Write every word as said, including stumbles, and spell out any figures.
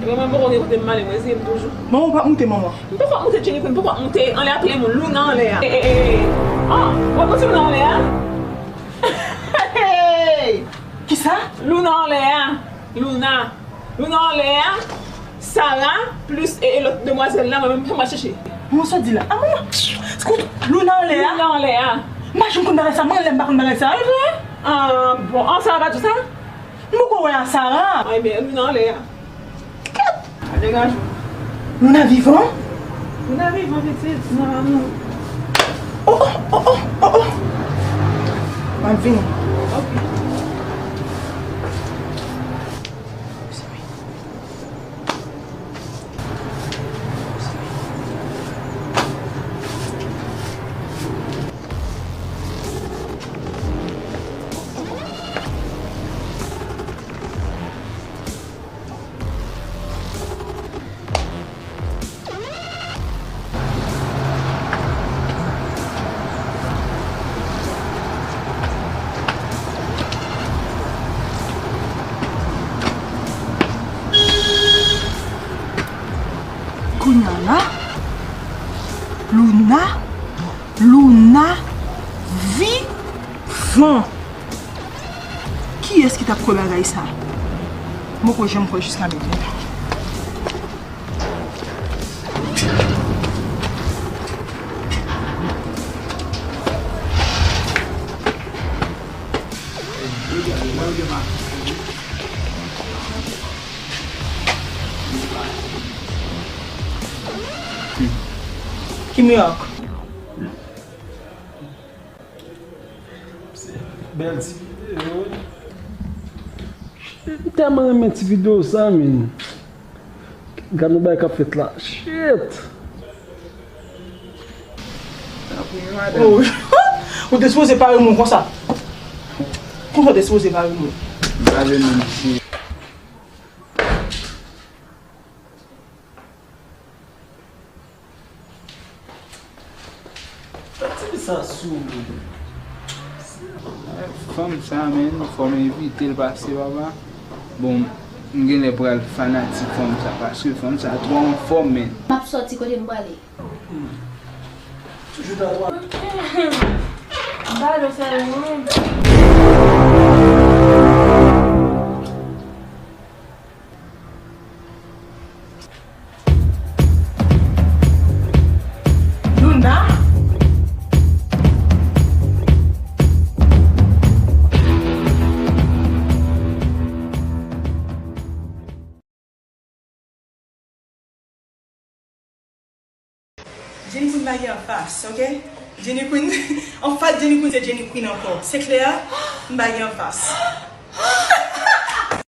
Mwen, mwen poko gen kote m ale, mwen, eseye m toujou. Manman, w p ap moute, manman. M poko ap moute, Jenny Queen, m poko ap moute. Anlè a ple moun, Luna anlè a. E, e, e, e. Ah, w ap moute Luna anlè a? Hey! Kisa? Luna anlè a. Luna. Luna anlè a. Sarah, plis, e, e, lòt demwazèl la, mwen menm, fè m al chèche. Manman, sa w di la? Ah, manman! Koute, Luna anlè a? Luna anlè a. M pa janm konn bagay sa, mwen, lè m pa konn bagay sa. E vre? Ah, bon. Ah, Sarah pa di w sa? M poko wè a Sarah. Ay, men Luna anlè a. Kèt! Degaje w. Luna vivan? Luna vivan, pitit. Luna vivan. Oh, oh, oh, oh, oh, oh. M ap vini. Ok. Kounye a la, Luna, Luna vivan. Kiyès ki t ap kwè bagay sa? M poko janm kwè jiska mentnan. Ki mirak? Bèl ti videyo wi. M tèlman renmen ti videyo sa, men. Gad yon bagay k ap fèt la. Shit! Tanpri, madanm. Oh. Ou te sipoze pare mwen konsa. Konsa ou te sipoze pare mwen. M pa vle menm si. Sa ti sa sou. Fanm sa, menn, fò m evite l pase, papa. Bon, m genlè pral fanatik fanm sa, paske fanm sa twò anfòm, menn. M ap sòti, kote m prale? Toujou ta twò. M pa vle sa, non. Luna? Jenny Queen pa gen anfas, ok? Jenny Queen, anfas Jenny Queen se Jenny Queen ankò. Se klè, m pa gen anfas.